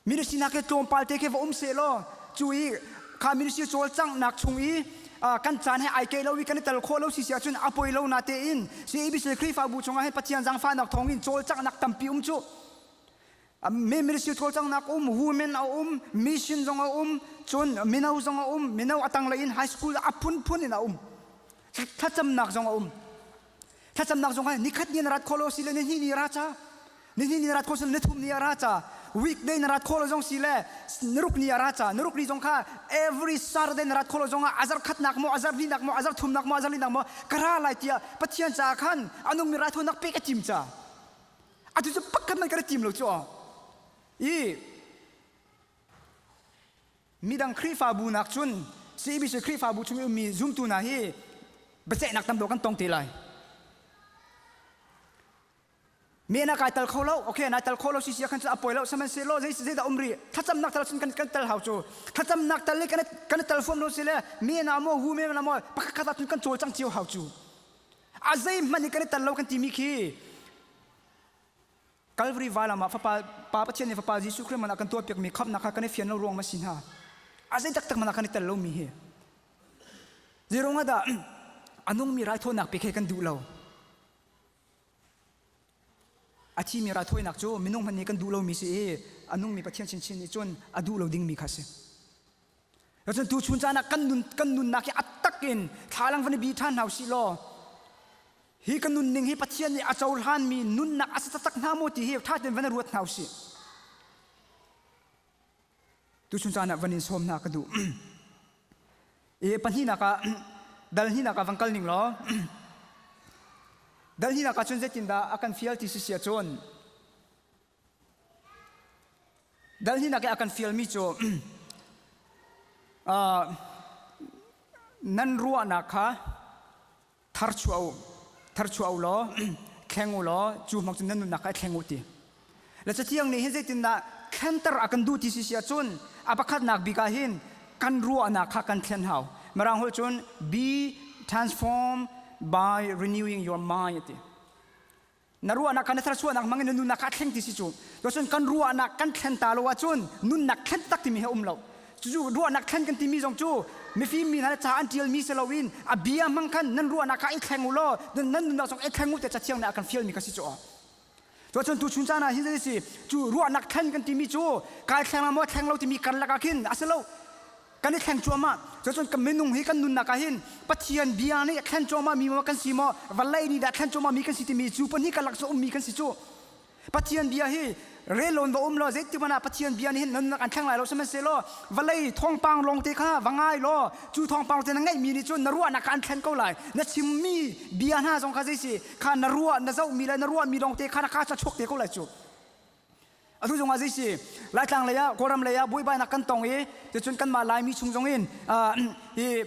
Ministry nak hi tlawmpal te khi va um seh law Cu i kha ministry cawlcanghnak chung i kan caan he ai ke lo i kan i tel khawh lo si si ahcun a poi lo na tein CABC Khrihfabu chungah hin Pathian zaangfahnak thawngin cawlcanghnak tampi um cu. Mi ministry cawlcanghnak um, women a um, mission zong a um, cun mino zong a um, mino a tanglei in high school a phunphun in a um. Thlacamnak zong a um. Thlacamnak zong ah nikhat ni na rat khawh lo si le nihnih ni ra ca. Nihnih ni na rat khawh si le nithum ni a ra ca. Weekday na rat khawh lo zong si le niruk ni a ra ca. Niruk ni zong kha every Saturday na rat khawh lo zong ah azar khatnak maw azar hnihnak maw azar thumnak maw azar linak maw ka ra lai tiah Pathian caah khan a nungmi raithawinak pek a tim ca. Atu cu pakhat man ka ra tim lo cu. I Midang Khrihfabu nak cun CBC Khrihfabu chung i ummi zumtu hna hi biaceihnak tam deuh kan tong te lai. Me na kai tal kho lo, okay, na tal kho lo si si khan cu a poi lo, sihmanhsehlaw zei zeidah um rih? Thlacamnak tal cun kan kan tel hau cu. Thlacamnak tal le kan kan tel fuam lo si le me na maw hu me na maw pakhat khat ah cun kan cawlcang cio hau cu. A zeihmanh i kan i tel lo kan timi khi Calvary vailam ah Fapa Pa Pathian nih Fapa Jesuh Khrih man a kan tuahpiakmi khamhnak kha kan i fian lo ruang ma si hna. A zei taktak man ah kan i tel lomi hi. Zeiruang ah dah a nungmi raithawinak pek he kan duh lo? A thimi raithawinak cu minung hmanh nih kan duh lomi si i a nungmi Pathian chinchin nih cun a duh lo dingmi kha si. Cun tuchun caan ah kan nun kan nunnak hi a tak in thlalang van i bi ṭhan hna usih law hi ka nunning hi Pathian nih a cohlanmi nunnak a si taktak hna maw ti hi ṭha tein van i ruat hna usih. Tuchun caan ah van in sawm hna ka duh. I pahnihnak ah dal hnihnak ah van kal ning law dal hnihnak ah cun zeitindah a kan fial ti si si ahcun Dal hnihnak i a kan fialmi cu nan ruahnak kha tharchuah u, tharchuah u law thleng u law cu hmang cun nan nunnak kha i thleng u ti. Le cathiang nih hin zeitindah thlenter a kan duh ti si si ahcun a pakhatnak bik ah hin kan ruahnak kha kan thlen hau. Mirang holh cun be transformed by renewing your mind a ti. Na ruahnak kha na tharchuahnak hmang in na nunnak kha a thleng ti si cu. Cun kan ruahnak kan thlen ta lo ahcun nunnak thlen tak timi he um lo. Cucu ruahnak thlen kan timi zong cu mifim mi hna ca an ṭialmi si loin a bia hmang khan nan ruahnak kha i thleng u law nan nunnak zong i thleng u tiah Cathiang nih a kan fialmi kha si cu. Cun tu chun caan ah hin si cu ruahnak thlen kan timi cu kai thleng la maw thleng lo timi karlak ah khin a si lo. Kan i thleng cuahmah. Cucun kan minung hi kan nunnak ah hin Pathian bia nih a thlen cuahmah mi maw kan si maw vawlei nih dah thlen cuahmah mi kan si timi cu pahnih karlak cu ummi kan si cu. Pathian bia hi relon va um law zeitik hmanh ah Pathian bia nih hin nunnak an thleng lai lo sihmanhsehlaw vawlei thawngpang lawng te kha va ngai law cu thawngpang te na ngeihmi nih cun na ruahnak kha an thlen ko lai. Na chimmi bia hna zong kha zei si kha na ruah na zohmi le na ruahmi lawng te kha na kha chuak te ko lai cu. Atu zong ah zei si Laitlang lei ah Kawlram lei ah buaibainak kan tong i ticun kanmah Laimi chung zong in hi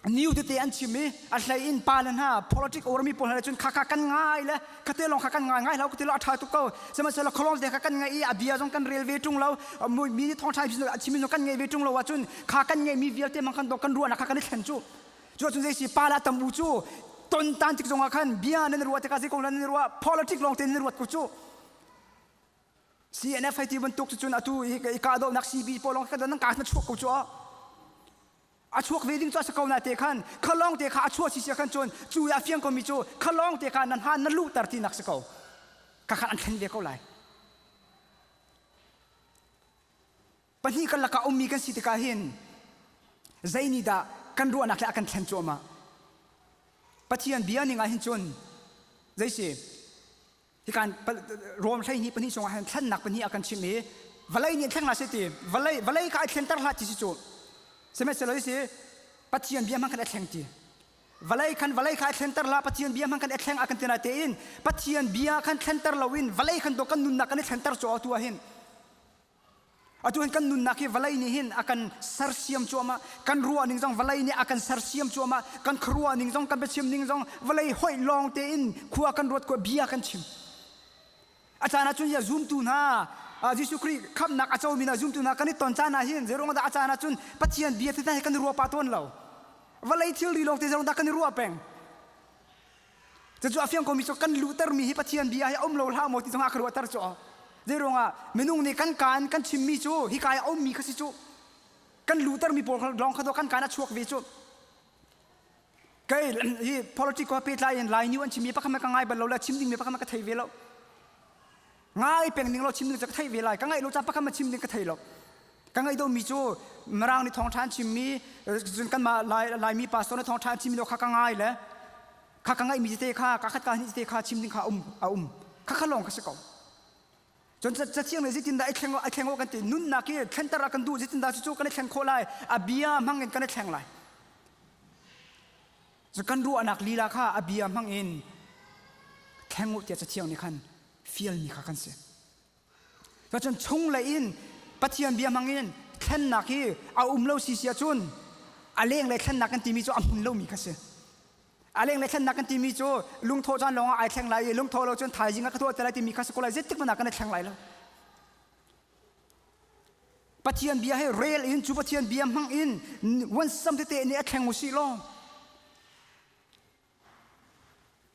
new tete an chim i a hlei in pa le hna politic ormi pawl hna cun kha kha kan ngai le khate lawng kha kan ngai ngai lo khate lawng a ṭha tuk ko sihmanhsehlaw kholong te kha kan ngai i a bia zong kan rel ve ṭung lo mi nih thawngṭha a chim zong kan ngei ve ṭung lo ahcun kha kan ngeihmi vialte mang kan kan ruahnak kha kan i thlen cu cu ahcun zei si pa le tam u cu ton tan tik zong ah khan bia nan ruah tikah zei kong nan ruah politic lawng te nan ruat ko cu CNF hei ti bantuk cu cun atu i kahdohnak CB pawl lawng kan nan ka na chuak ko cu a chuak ve ding cu a si ko na te khan khalong te kha a chuah si sia khan cun cu a fiang ko mi cu khalong te kha nan ha na luhter ti nak si ko ka khan an thlen ve ko lai pahnih kan lakah ummi kan si tikah hin zei nih dah kan ruahnak le a kan thlen cuahmah Pathian bia ning ah hin cun zei si hikan Rom 12 pahnih chungah hin thlennak pahnih a kan chimh i vawlei nih thleng hlah seh ti vawlei vawlei kha ai thlenter hlah ti si cu sihmanhsehlaw si Pathian bia hmang khan a thleng ti vawlei khan vawlei kha ai thlenter hlah Pathian bia hmang khan a thleng a kan ti na tein Pathian bia khan thlenter loin vawlei khan do kan nunnak kan i thlenter cu atu ah hin Atu hin kan nunnak hi vawlei nih hin a kan sersiam cuahmah. Kan ruah ning zong vawlei nih a kan sersiam cuahmah. Kan khuaruah ning zong, kan biachim ning zong vawlei hoih lawng tein khua kan ruat khua bia kan chim. A caan ahcun ya zumtu hna Jesuh Khrih khamhnak a comi hna zumtu hna kan i ton caan ah hin zeiruang dah a caan ahcun Pathian bia te hna hi kan i ruah pah tawn lo. Vawlei thilri lawng te zeiruang dah kan i ruah peng. Cucu a fiang komi cu kan luhtermi hi Pathian bia hi a um lo hlah maw ti zongah ka ruahter cu. Zeiruangah minung nih kan kaan kan chimmi cu hika i a ummi kha si cu. Kan luhtermi pawl lawng kha kan kaan a chuak ve cu. Kei hi politics ko pehtlai in Lai New an chimmi pakhat ka ngai bal lo le chim dingmi pakhat ka thei ve lo. Ngai peng ning lo chim ding cu ka thei ve lai. Ka ngaih lo ca pakhat ma chim ding ka thei lo. Ka ngaih domi cu Mirang nih thawngṭha an chimmi cun kanmah Lai Laimi pastor nih thawngṭha an chimmi kha ka ngai le kha ka ngaihmi tete kha ka khat ka hnih tete kha chim ding kha a um a um. Kha kha lawng ka si ko. Cun cathiang nih zeitindah ai thleng ai thleng kan ti nunnak hi thlenter a kan duh zeitindah cucu kan i thleng khawh lai a bia hmang in kan i thleng lai cu kan ruahnak lila kha a bia hmang in thleng u tiah cathiang nih khan fialmi kha kan si cun chung lei in Pathian bia hmang in thlennak hi a um lo si si ahcun a leng le thlennak kan timi cu a hmun lomi kha si A lenglei thlennak kan timi cu lungthawh caan lawngah ai thleng lai i lungthawh lo cun thaizing ah ka tuah te lai timi kha si ko lai zeitik hmanh ah kan i thleng lai lo. Pathian bia hi rel in cu Pathian bia hmang in wansam tete nih a thleng u sih law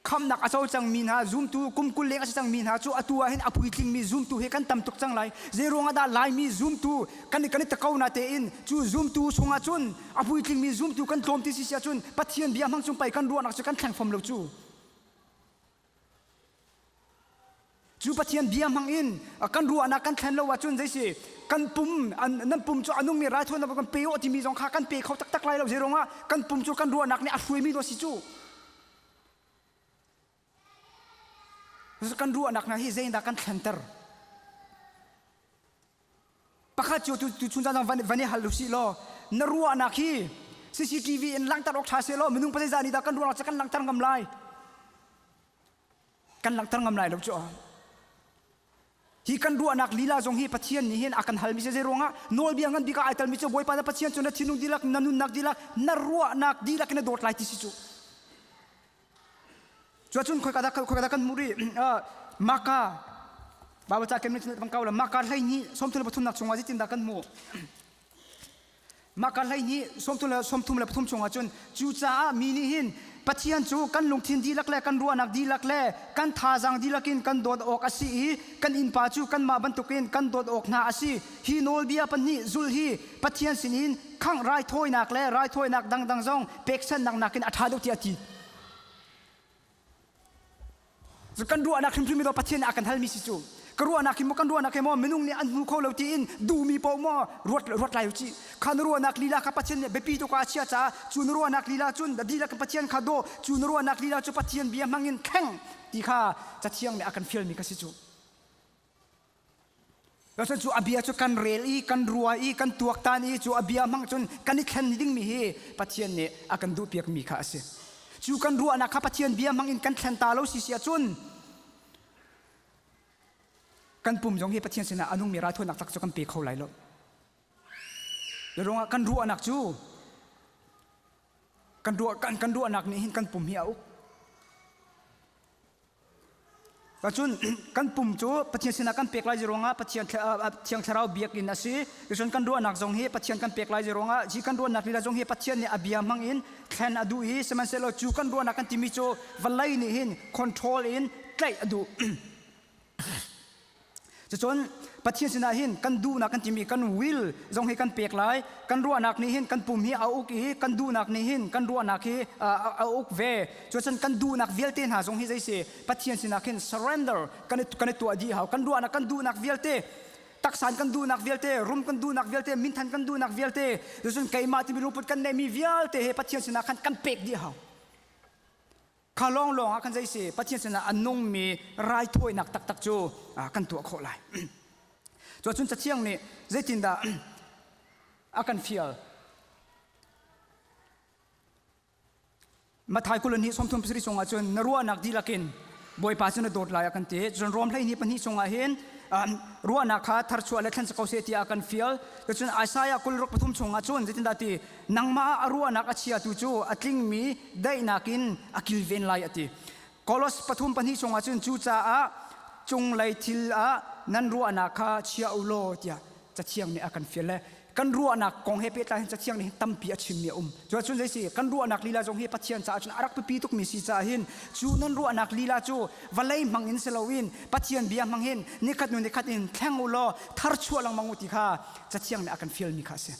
khamnak a co cangmi hna zumtu kum 20 leng a si cangmi hna cu atu ah hin a puitlingmi zumtu hi kan tam tuk cang lai zei ruangah dah Laimi zumtu kan kan i tako na tein cu zumtu chungah cun a puitlingmi zumtu kan tlawm ti si si ahcun Pathian bia hmang cung pei kan ruahnak cu kan thleng fom lo cu. Cu Pathian bia hmang in kan ruahnak kan thlen lo ahcun zeisi kan pum nan pum cu a nungmi raithawinak kan pe awh timi zong kha kan pe kho taktak lai lo zei ruangah kan pum cu kan ruahnak nih a hruaimi dawh si cu. Kan ruahnak hna hi zeidah kan thlenter? Pakhat cu tu chun zan van van i hal usih law na ruahnak hi CCTV in langhter awk ṭha seh law minung pazeizah nih dah kan ruahnak cu kan langhter ngam lai? Kan langhter ngam lai lo cu. Hi kan ruahnak lila zong hi Pathian nih hin a kan halmi si zei ruangah nawlbia ngan bik ah ai telmi cu Bawipa na Pathian cu na thinlung dihlak na nunnak dihlak na ruahnak dihlak in na dawt lai ti si cu. Cuacun khoika dah khoika dah kan hmuh rih Maka Bible ca kem nih bang kau la Maka 12 33 nak chungah zeitindah kan hmuh Maka 12 33 chungah cun cucaah mi nih hin Pathian cu kan lungthin dihlak le kan ruahnak dihlak le kan thazaang dihlak in kan dawt awk a si i kan innpa cu kanmah bantukin kan dawt awk hna a si. Hi nawlbia pahnih zulh hi Pathian sinin khangh raithawinak le raithawinak dangdang zong pekchanhnak nakin a ṭha deuh tiah a ti. Kan ruahnak hrimhrim i Pathian nih a kan halmi si cu. Ka ruahnak hi maw kan ruahnak hi maw minung nih an hmu kho lo tiin duhmi paoh maw ruat ruat lai u cih. Kha na ruahnak lila kha Pathian nih biapi tuk ah a chia caah cu na ruahnak lila cun dihlak Pathian kha daw cu na ruahnak lila cu Pathian bia hmangin thleng ti kha cathiang nih a kan fialmi kha si cu. Cun cu a bia cu kan rel i kan rua i kan tuaktan i cu a bia hmang cun kan i thlen dingmi hi Pathian nih a kan duhpiakmi kha a si. Cu kan ruahnak kha Pathian bia hmang in kan thlen ta lo si si ahcun kan pum zong hi Pathian sinah a nungmi raithawinak tak cu kan pe kho lai lo. Ruangah kan ruahnak cu kan ruah kan, kan ruahnak nih hin kan pum hi a uk. Cun kan pum cu Pathian sinah kan pek lai ruangah Pathian Thiang Thlarau biakinn a si. Cun kan ruahnak zong hi Pathian kan pek lai ruangah hi kan ruahnak lila zong hi Pathian nih a bia hmang in thlen a duh i sihmanhsehlaw cu kan ruahnak kan timi cu vawlei nih hin control in tlaih a duh. Cucun Pathian sinah hin kan duhnak kan timi kan will zong hi kan pek lai. Kan ruahnak nih hin kan pum hi a uk i kan duhnak nih hin kan ruahnak hi a uk ve. Cucun kan duhnak vialte hna zong hi zei si Pathian sinah khin surrender kan i, kan i tuah dih hau. Kan ruahnak kan duhnak vialte taksan kan duhnak vialte rum kan duhnak vialte minthan kan duhnak vialte cucun keimah timi lungput kan neihmi vialte he Pathian sinah khan kan pek dih hau. Kha lawnglawng ah khan zei si Pathian sinah a nungmi raithawinak taktak cu kan tuah khawh lai. Cuacun Cathiang nih zeitindah a kan fial? Matthai 22 37 chungah cun na ruahnak dihlak in Bawipa cu na dawt lai a kan ti. Cun Rom 12 chungah hin ruahnak kha tharchuah le thlen si ko seh tiah a kan fial. Cun Isaiah 63 chungah cun zeitindah ti nangmah ah a ruahnak a chiatu cu a tlingmi daihnak in a kilven lai a ti. Kolos 3:2 chungah cun cucaah cunglei thil ah nan ruahnak kha chia u law tiah Cathiang nih a kan fial le kan ruahnak kong he pehtlai hin Cathiang nih hin tampi a chimmi a um. Cuacun zei si kan ruahnak lila zong hi Pathian caah cun a rak biapi tukmi si caah hin cu nan ruahnak lila cu vawlei hmang in si loin Pathian bia hmang hin nikhat hnu nikhat in thleng u law tharchuah lengmang u ti kha Cathiang nih a kan fialmi kha a si.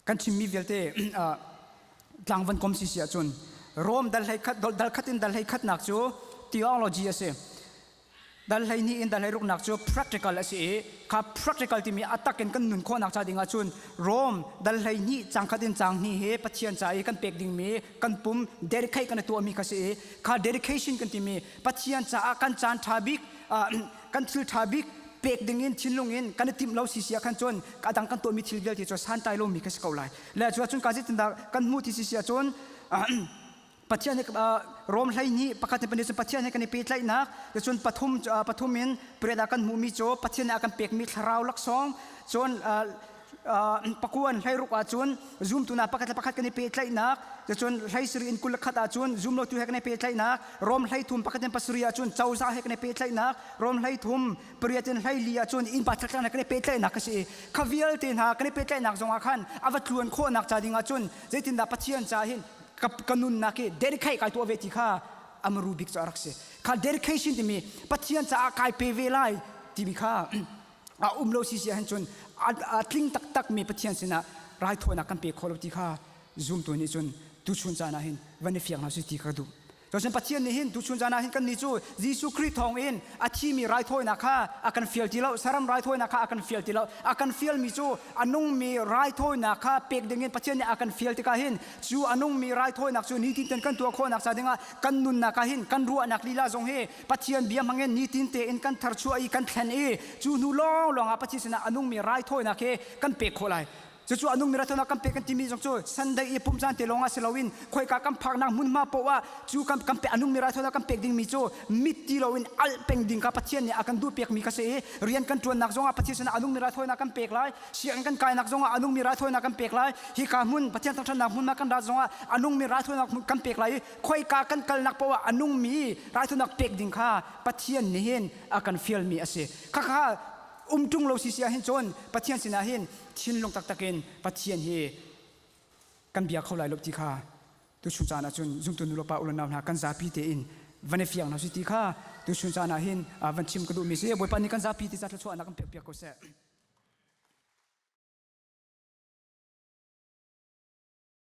Kan chimmi vialte tlang van kom si si ahcun Rom dal hlei khat dal khat in dal hlei khatnak cu theology a si. Dal 12 in dal 16nak cu practical a si i kha practical timi a tak in kan nun khawhnak ca ding ahcun Rom dal 12 cang khat in cang hnih hi Pathian ca i kan pek dingmi kan pum dedicate kan i tuahmi kha si i kha dedication kan timi Pathian caah kan caan ṭha bik, kan thil ṭha bik pek ding in thinlung in kan i timh lo si si ah khan cun a dang kan tuahmi thil vialte cu santlai lomi kha si ko lai. Le cu ahcun ka zeitindah kan hmuh ti si si ahcun Pathian he Rom 12 pakhat in pahnih cun Pathian he kan i pehtlaihnak, cun pathum pathum in pariat ah kan hmuhmi cu Pathian nih a kan pekmi thlarau laksawng, cun pakuan 16 ahcun zumtu hna pakhat le pakhat kan i pehtlaihnak, cun 17 in 21 ahcun zumlotu he kan i pehtlaihnak, Rom 33 pakhat in pasarih ahcun cozah he kan i pehtlaihnak, Rom 33 pariat in 14 ahcun innpa thlatlak he kan i pehtlaihnak a si i kha vialte hna kan i pehtlaihnak zongah khan a va tluan khawhnak ca ding ahcun zeitindah Pathian ca hin ka nunnak hi dedicate kai tuah ve ti kha amaru bik cu a rak si. Kha dedication timi Pathian caah kai pe ve lai timi kha a um lo si si ahhin cun a tling taktak mi Pathian sinah raithawinak kan pe kho lo ti kha zumtu nih cun tuchun caan ah hin van i fiang hna si ti ka duh. Cun Pathian nih hin tuchun caan ah hin kannih cu Jesuh Khrih thawng in a thimi raithawinak kha a kan fial ti lo, saram raithawinak kha a kan fial ti lo. A kan fialmi cu a nungmi raithawinak kha pek dingin Pathian nih a kan fial tikah hin cu a nungmi raithawinak cu nitin ten kan tuah khawhnak ca dingah kan nunnak ah hin kan ruahnak lila zong hi Pathian bia hmangin nitin tein kan tharchuah i kan thlen i cu hnu lawnglawng ah Pathian sinah a nungmi raithawinak hi kan pek khawh lai. Cucu a nungmi raithawinak kan pek kan timi zong cu Sunday i pumh caan te lawng ah si loin khoika kan phaknak hmunhma paoh ah cu kan kan pe a nungmi raithawinak kan pek dingmi cu mit ti loin alh peng ding kha Pathian nih a kan duh piakmi kha si i rian kan ṭuannak zongah Pathian sinah a nungmi raithawinak kan pek lai, sianginn kan kainak zongah a nungmi raithawinak kan pek lai, hika hmun Pathian thangṭhatnak hmunhma kan rat zongah a nungmi raithawinak kan pek lai i khoika kan kalnak paoh ah a nungmi raithawinak pek ding kha Pathian nih hin a kan fialmi a si. Khakha um ṭung lo si si ahhin cun Pathian sinah hin thinlung taktak in Pathian hi kan bia kho lai lo ti kha tuchun caan ah cun zumtu nu le pa u le nau hna kan zapi tein van i fiang hna si ti kha tuchun caan ah hin van chim ka duhmi si. Bawipa nih kan zapi ti ca thluachuahnak kan pek piak ko seh.